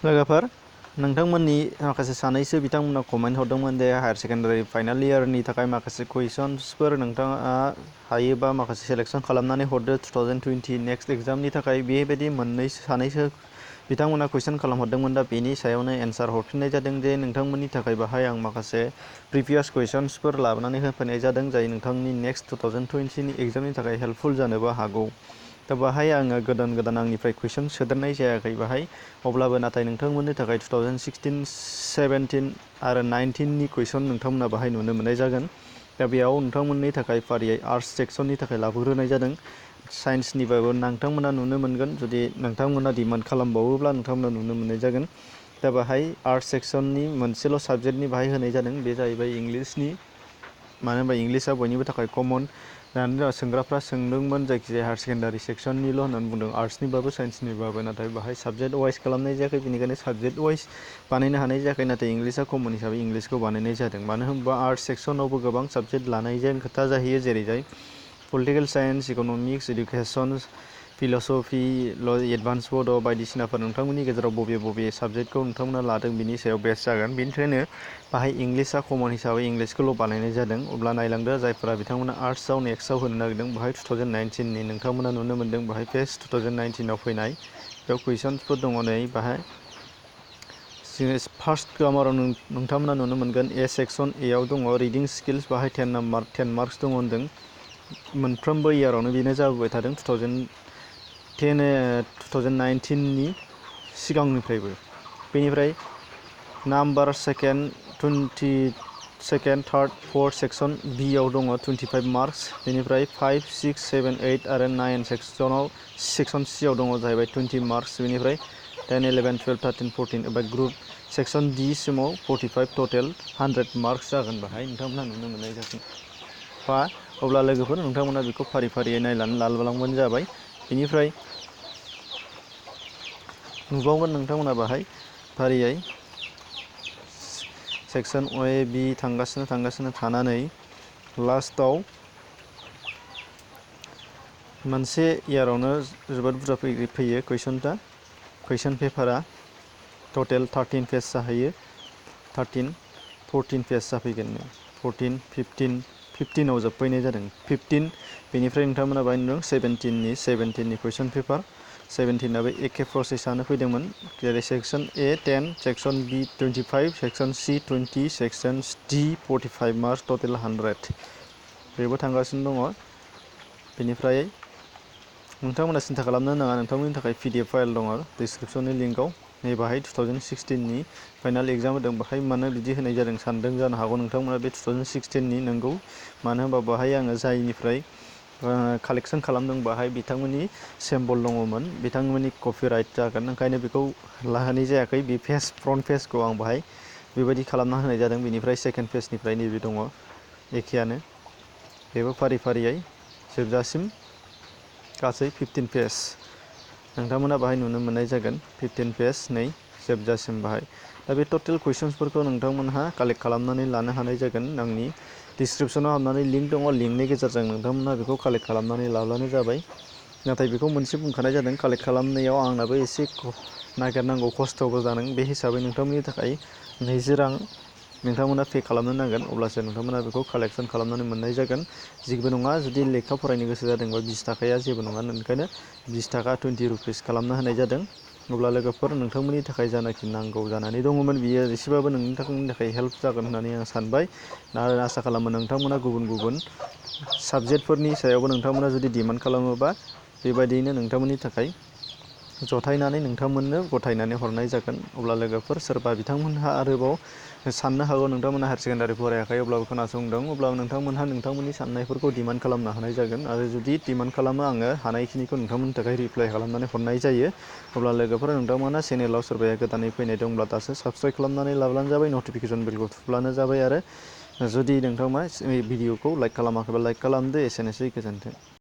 लोगोफोर नोंथांमोननि माखासे सानैसो बिथांमोना कमेन्ट हरदोंमोन दे हायार सेकेन्डारि फाइनाल इयारनि थाखाय माखासे कुइसन्सफोर नोंथाङा हायोबा माखासे सेलेक्सन खालामनानै हरदो 2020 नेक्स्ट एग्जामनि थाखाय बेबायदि सानैसो बिथांमोना कुइसन खालामहरदोंमोन। दा बेनि सायावनो एन्सार हरफिननाय जादों जे नोंथांमोननि थाखाय बाहाय आं माखासे प्रिभियास कुइसन्सफोर लाबोनानै होफैनाय जादों जाय नोंथांनि नेक्स्ट 2020 नि एग्जामनि थाखाय हेल्पफुल जानोबो हागौ। दा बाहाय आङो गोदान आंनिफ्राय कुइसन सोदेरनाय जायाखै बाहाय, अब्लाबो नाथाय नोंथांमोननि थाखाय 2016, 17 आरो 19 नि कुइसन नोंथांमोना बाहाय नुनो मोननाय जागोन। दा बेयाव नोंथांमोननि थाखाय फारियै आर्ट्स सेक्सननि थाखाय लाबोग्रोनाय जादों। साइन्सनिबाबो नोंथांमोना नुनो मोनगोन, जुदि नोंथांमोना डिमान्ड खालामबावोब्ला नोंथांमोना नुनो मोननाय जागोन। दा बाहाय आर्ट्स सेक्सननि मोनसेल' साबजेक्टनि बाहाय होनाय जादों, बे जाहैबाय इंलिसनि। मानो होनबा इंलिसआ बयनिबो थाखाय कमन। दानि सोंग्राफ्रा सोंदोंमोन जायखिजाया हायार सेकेन्डारि सेक्सननिल' होननानै बुंदों, आर्ट्सनिबाबो साइन्सनिबाबो, नाथाय बाहाय साबजेक्ट वाइस खालामनाय जायाखै, बेनिखायनो साबजेक्ट वाइस बानायनो हानाय जायाखै। नाथाय इंलिसआ कमन हिसाबै इंलिसखौ बानायनाय जादों। मानो होनबा आर्ट्स सेक्सनावबो गोबां साबजेक्ट लानायजों खोथा जाहैयो, जेरैजाय political science, economics, education, philosophy, advance Bodo' बायदिसिनाफोर नोंथांमोननि गेजेराव बबे साबजेक्टखौ नोंथांमोना लादों बिनि सायाव बेस जागोन। बेनिखायनो बाहाय इंलिसआ कमन हिसाबै इंलिसखौल' बानायनाय जादों। अब्ला नायलांदो जायफोरा बिथांमोना आर्ट्सआव नेक्स्टआव होनो नागिरदों बाहाय 2019 नि नोंथांमोना नुनो मोन्दों बाहाय फेस 2019 आव फैनाय बेयाव कुइसन्सफोर दङ। नै बाहाय फार्स्ट ग्रामाराव नोंथांमोना नुनो मोनगोन ए सेक्सन एआव दङ रिडिं स्किल्स, बाहाय 10 मार्क्स दङ होन्दों। मोनफ्रोमबो इयारावनो बेनो जाबोबाय थादों 2019 नि सिगांनिफ्रायबो। बेनिफ्राय number second, 22nd, 3rd, 4th section बिआव दङ 25 मार्क्स। बेनिफ्राय 5, 6, 7, 8 आरो 9 सेक्सन सिआव दङ जाहैबाय 20 मार्क्स। बेनिफ्राय 10, 11, 12, 13, 14 एबा ग्रुप सेक्सन डि सिमाव 45 टटेल 100 मार्क्स जागोन। बाहाय नोंथांमोना नुनो मोननाय जागोन। अब्ला लोगोफोर नोंथांमोना बेखौ फारियै नायनानै लालांबानो जाबाय। बेनिफ्राय नुबावगोन नोंथांमोना बाहाय फारियै सेक्सन ए बि थांगासिनो थानानै लास्टआव मोनसे इयारावनो जोबोद बुरजा फैयो कुइसन पेपारा टटेल 13 पेज जाहैयो। 13, 14 पेज जाफैगोन। 14, 15आव जोबफैनाय जादों 15। बेनिफ्राय नोंथांमोना बाहाय नुदों 17नि कुइसन पेपार। 17नाबो एखे प्रसेसआनो फैदोंमोन, जेरै section A 10, section B 25, section C 20, section D 45 marks total 100 बेबो थांगासिनो दङ। बेनिफ्राय नोंथांमोना सिन्था खालामनो नाङा, नोंथांमोननि थाखाय PDF फाइल दङ डिसक्रिपसननि लिंकआव। नै बाहाय 2016 नि फाइनाल एग्जाम होदों। बाहाय मानो बिदि होनाय जादों सानदों जानो हागौ नोंथांमोना, बे 2016 नि नंगौ। मानो होनबा बाहाय आङो जायनिफ्राय कालेक्सन खालामदों बाहाय बिथांमोननि सेम्बल दङमोन, बिथांमोननि कपिराइट जागोन, ओंखायनो बेखौ लाहोनाय जायाखै। बे फ्रन्ट पेजखौ आं बाहाय बेबायदि खालामना होनाय जादों। बेनिफ्राय सेकेन्ड पेजनिफ्राय नैबे दङ एखेयानो, बेबो फारियै जोबजासिम गासै 15 पेज नोंथांमोना बाहाय नुनो मोननाय जागोन। 15 पेज नै जोबजासिम बाहाय। दा बे टटेल कुइसन्सफोरखौ नोंथांमोनहा कालेक्ट खालामनानै लानो हानाय जागोन। आंनि डिसक्रिपसनाव हाबनानै लिंक दङ, लिंकनि गेजेरजों नोंथांमोनहा बेखौ कालेक्ट खालामनानै लाब्लानो जाबाय। नाथाय बेखौ मोनसे बुंखानाय जादों, कालेक्ट खालामनायाव आंनाबो एसे नागिरनांगौ खस्थ'बो जादों। बे हिसाबै नोंथांमोननि थाखाय 20 रां नोंथांमोना पे खालामनो नांगोन, अब्लासो नोंथांमोना बेखौ कालेक्सन खालामनानै मोननाय जागोन। जेबो नङा, जुदि लेखा फरायनो गोसो जादोंबा 20 थाखाया जेबो नङा, ओंखायनो 20 थाखा 20 रुपिस खालामना होनाय जादों। अब्ला लोगोफोर नोंथांमोननि थाखाय जानाखि नांगौ जानानै दङमोन बियो एसेबाबो नोंथांमोननि थाखाय हेल्प जागोन होननानै आं सानबाय। आरो आसा खालामो नोंथांमोना गुबुन साबजेक्टफोरनि सायावबो नोंथांमोना जुदि डिमान्ड खालामोबा बेबायदियैनो नोंथांमोननि थाखाय जथायनानै नोंथांमोननो गथायनानै हरनाय जागोन। अब्ला लोगोफोर सोरबा बिथांमोनहा आरोबाव साननो हागौ नोंथांमोनहा हायार सेकेन्डारि फरायाखै अब्लाबो खोनासंदों, अब्लाबो नोंथांमोनहा नोंथांमोननि साननायफोरखौ डिमान्ड खालामनो हानाय जागोन। आरो जुदि डिमान्ड खालामो आङो हानायखिनिखौ नोंथांमोननि थाखाय रिप्लाइ खालामनानै हरनाय जायो। अब्ला लोगोफोर नोंथांमोना चेनेलाव सोरबाया गोदानै फैनाय दंब्ला दासो साबस्क्राइब खालामनानै लाब्लानो जाबाय, नटिफिकेसन बेलखौ थुब्लानो जाबाय। आरो जुदि नोंथांमोना भिडिअखौ लाइक खालामाखैबा लाइक खालामदो। एसेनोसै, गोजोन्थों।